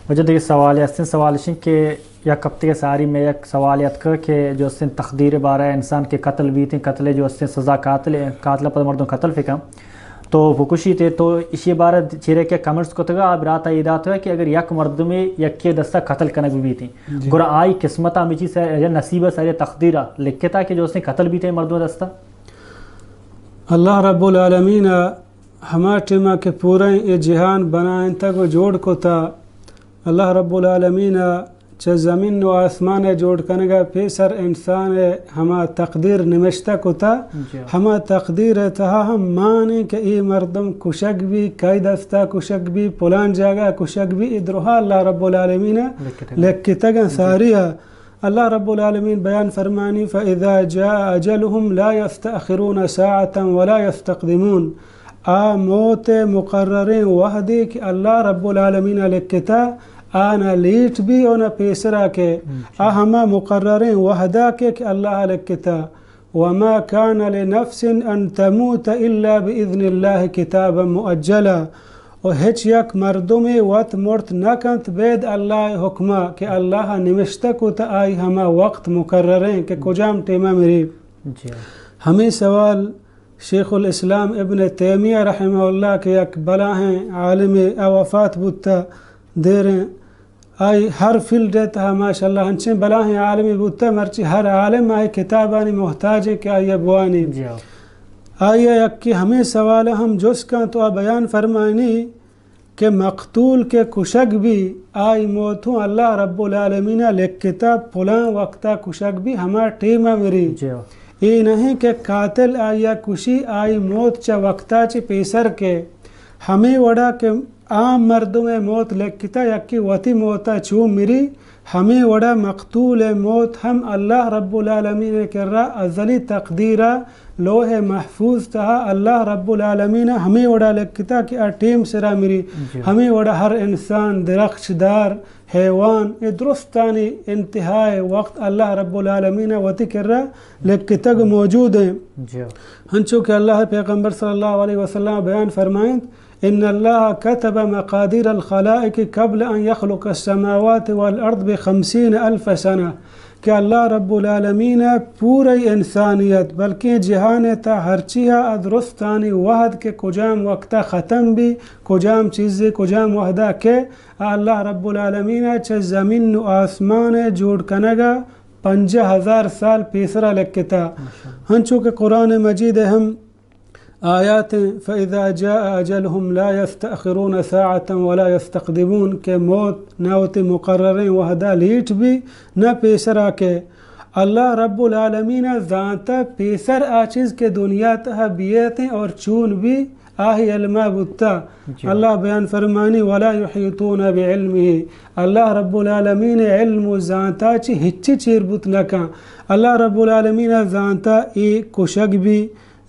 واجہ دگہ سوالے ہستیں، سوال اش انت کہ یک ہفتگے ساری مئے یک سوالے اتکگ کہ جو استیں تقدیر بارہ انسان کہ قتل بیتیں، قتل جو استیں سزا قاتل، قاتل پد مردم قتل فکن تو بکشیت، تو اشی بارہ چیرے کہ کمنٹس کتگا، آ براتا اے داتگا کہ اگر یک مردمے یکے دستا قتل کنگ بیتیں، جی۔ گڑا آئی قسمتا ہمے چیز سر، یا نصیبا سر، یا تقدیرا لکھتا کہ جو استیں قتل بیتیں مردم دستا؟ اللہ رب العالمین ہما ٹیما کہ پوریں اے جہان بنائینتگ و جوڑ کتا، اللہ رب العالمین ء چہ زمین و آسمان ء جوڑ کنگ ء پیسر انسان ء ہما تقدیر نمشتہ کتا، جی۔ ہما تقدیر ء تہا ہم مان انت کہ اے مردم کشگ بی، کئی دستا کشگ بی، پلان جاگہ کشگ بی، اے درہا اللہ رب العالمین ء لکھتگ۔ لکھتگ انت، جی۔ ساری ء۔ اللہ رب العالمین بیان فرمانی، فإذا جاء أجلهم لا يستأخرون ساعة ولا يستقدمون۔ آ موت ء مقرریں وہدے کہ اللہ رب العالمین ء لکھتا، آ نہ لیٹ بی و نہ پیسرا کہ، جی۔ آ ہما مقرریں وہدا کہ، کہ اللہ ء لکھتا۔ وما كان لنفس أن تموت إلا بإذن الله كتابا مؤجلا۔ و ہچ یک مردمے وت مرت نہ کنت بید اللہ ء حکما کہ اللہ ء نمشتہ کت آئی ہما وقت مقرریں کہ کجام ٹیما مری۔ جی۔ ہمے سوال شیخ الاسلام ابن تیمیہ رحمہ اللہ کہ یک بلاہیں عالمے ء وفات بوتا دیریں، آئی ہر فیلڈ ء تہا ماشاءاللہ انچیں بلاہیں عالمے بوتا، مرچی ہر عالم آئی کتابانی محتاج ہے کہ آئی ء بوانی۔ جی ہاں۔ آئی ء یکے ہمے سوال ء ہم جست کن تو آ بیان فرمائنی کہ مقتول کہ کشگ بی، آئی موت ہوں اللہ رب العالمین ء لکھتا، پلان وقتا کشگ بی، ہما ٹیم ء مری۔ جی ہاں۔ اے نہیں کہ قاتل آئی ء کشی، آئی موت چہ وقتا چہ پیسر کے۔ ہمے وڑا کہ عام مردم ء موت لکھتا، یکے وتی موت ء چو مری، ہمے وڑا مقتول ء موت ہم اللہ رب العالمین ء کرا ازلی تقدیر ء لوح محفوظ تہا اللہ رب العالمین ء ہمے وڑا لکھتا کہ آ ٹیم سرا مری۔ جی۔ ہمے وڑا ہر انسان، درخش دار، حیوان، اے درستانی انتہائے وقت اللہ رب العالمین ء وتی کرا لکھتگ موجود ہیں۔ جی۔ ہنچو کہ اللہ پیغمبر صلی اللہ علیہ وسلم بیان فرمائنت، ان اللہ كتب مقادير الخلائق قبل ان يخلق السماوات والارض بخمسين الف سنة، کہ اللہ رب العالمین ء پورئی انسانیت بلکیں جہان ء تہ ہرچی ء درستانی وہد کہ کجام وقت ء ختم بی، کجام چیزے کجام وہد ء کہ، آ اللہ رب العالمین ء چہ زمین و آسمان ء جوڑ کنگ ء پنجاہ ہزار سال پیسرا لکھتا۔ ماشاءاللہ۔ ہنچو کہ قرآن مجید ء ہم آیات، فإذا جاء أجلهم لا يستأخرون ساعة ولا يستقدمون، کہ موت نہ وتی مقرریں وہدا لیٹ بی، نہ پیسرا کہ۔ اللہ رب العالمین ء زانتا پیسر آ چیز کہ دنیا تہا بیتیں اور چون بی، آہی علما بوتا۔ جی۔ اللہ بیان فرمانی، ولا يحيطون بعلمه، اللہ رب العالمین ء علم و زانتا چی ہچی چیر بوت نہ کن۔ اللہ رب العالمین ء زانتا اے کشگ بی،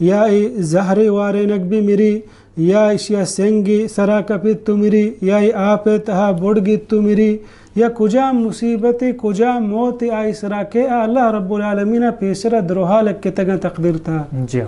یا اے زہرے وارینگ بی مری، یا ایشی ء سنگے سرا کپیت تو مری، یا اے آپ ء تہا بڑگیت تو مری، یا کجام مصیبتے، کجام موتے آئی سرا کہ آ اللہ رب العالمین ء پیسرا دروہا لکھتگاں تقدیر تہا۔ جی۔